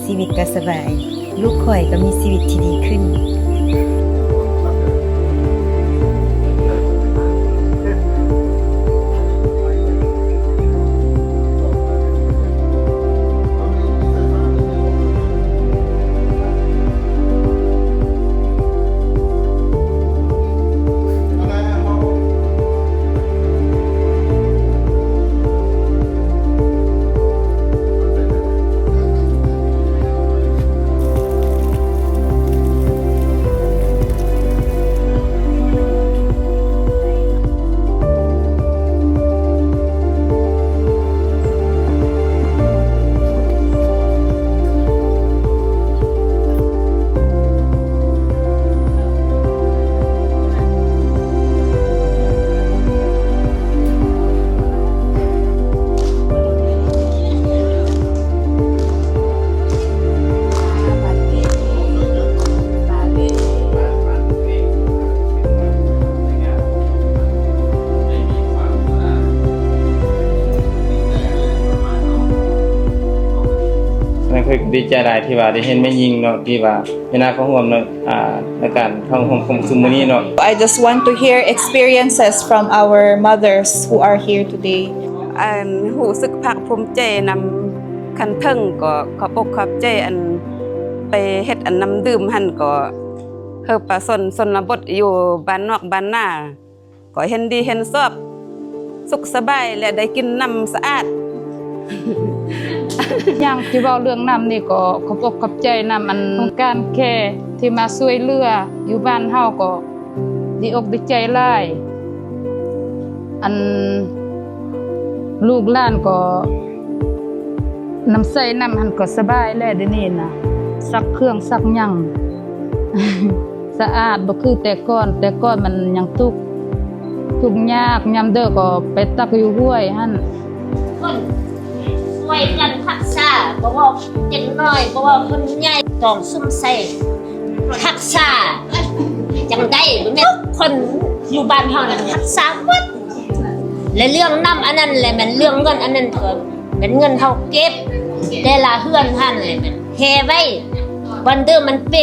ຊີວິດກໍສະບາຍ, ລູກຂ້ອຍກໍມີຊີວິດທີ່ດີຂຶ້ນ. ນັ້ນ ຂ້ອຍກໍດີໃຈຫຼາຍທີ່ວ່າໄດ້ເຫັນແມ່ຍິງເນາະ ທີ່ວ່າເວລາເຂົ້າຮ່ວມເນາະ ອ່າ ໃນການເຂົ້າຮ່ວມກອງປະຊຸມມື້ນີ້ເນາະ. I just want to hear experiences from our mothers who are here today. ອັນ ຮູ້ສຶກພາກພູມໃຈນຳຂັ້ນເທິງ ກໍຂອບອົກຂອບໃຈ ອັນ ໄປເຮັດອັນນ້ຳດື່ມຫັ້ນ ກໍເຮີປະຊາຊົນຊົນນະບົດຢູ່ບ້ານນອກບ້ານນາ ກໍເຫັນດີເຫັນຊອບ ສຸກສະບາຍ ແລະ ໄດ້ກິນນ້ຳສະອາດ. ຢ່າງທີ່ເວົ້າເລື່ອງນ້ຳນີ້ ກໍຂອບອົກຂອບໃຈນຳອັນໂຄງການແຄທີ່ມາຊ່ວຍເຫຼືອຢູ່ບ້ານເຮົາ ກໍດີອົກດີໃຈຫຼາຍ. ອັນລູກຫຼານກໍ ນ້ຳໃຊ້ນ້ຳຫັ້ນກໍສະບາຍແລ້ວ ດຽວນີ້ນະ ຊັກເຄື່ອງຊັກຫຍັງ ສະອາດ ບໍ່ຄືແຕ່ກ່ອນ. ແຕ່ກ່ອນມັນຍັງທຸກ ທຸກຍາກ ຍາມເດີກໍໄປຕັກຢູ່ຫ້ວຍຫັ້ນ. ຄົນຊ່ວຍກັນຮັກສາ ບໍ່ວ່າເດັກນ້ອຍ ບໍ່ວ່າຄົນໃຫຍ່ ຕ້ອງສຸມໃສ່ຮັກສາຈັ່ງໃດ ແມ່ນຄົນຢູ່ບ້ານເຮົານັ້ນຮັກສາໝົດ. ແລະ ເລື່ອງນ້ຳອັນນັ້ນແຫຼະ ແມ່ນເລື່ອງເງິນອັນນັ້ນກໍແມ່ນເງິນເຮົາເກັບ ແຕ່ລະເຮືອນຫັ້ນແຫຼະ ແມ່ນແຮ່ໄວ້ ວັນເດີມັນເພ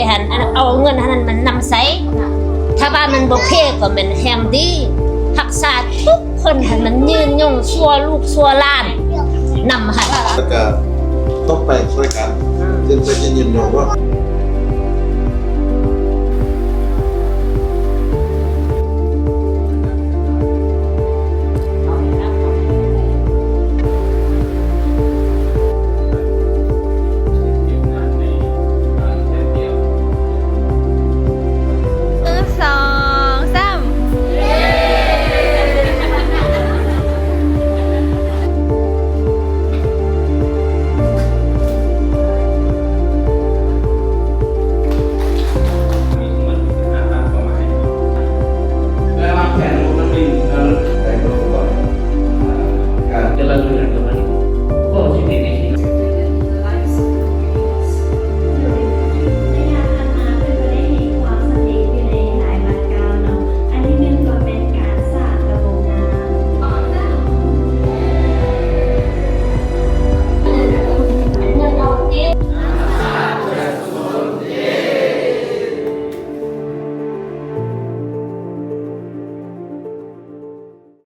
ຫັ້ນ ອັນເອົາເງິນຫັ້ນມັນນຳໃຊ້ ຖ້າວ່າມັນບໍ່ເພກໍແມ່ນແຮງດີ ຮັກສາທຸກຄົນໃຫ້ມັນຍືນຍົງຊົ່ວລູກຊົ່ວຫຼານນຳຫັ້ນ. ແລ້ວກໍຕໍ່ໄປຊ່ວຍກັນ ເປັນໄປທີ່ຍືນຍົງເນາະ.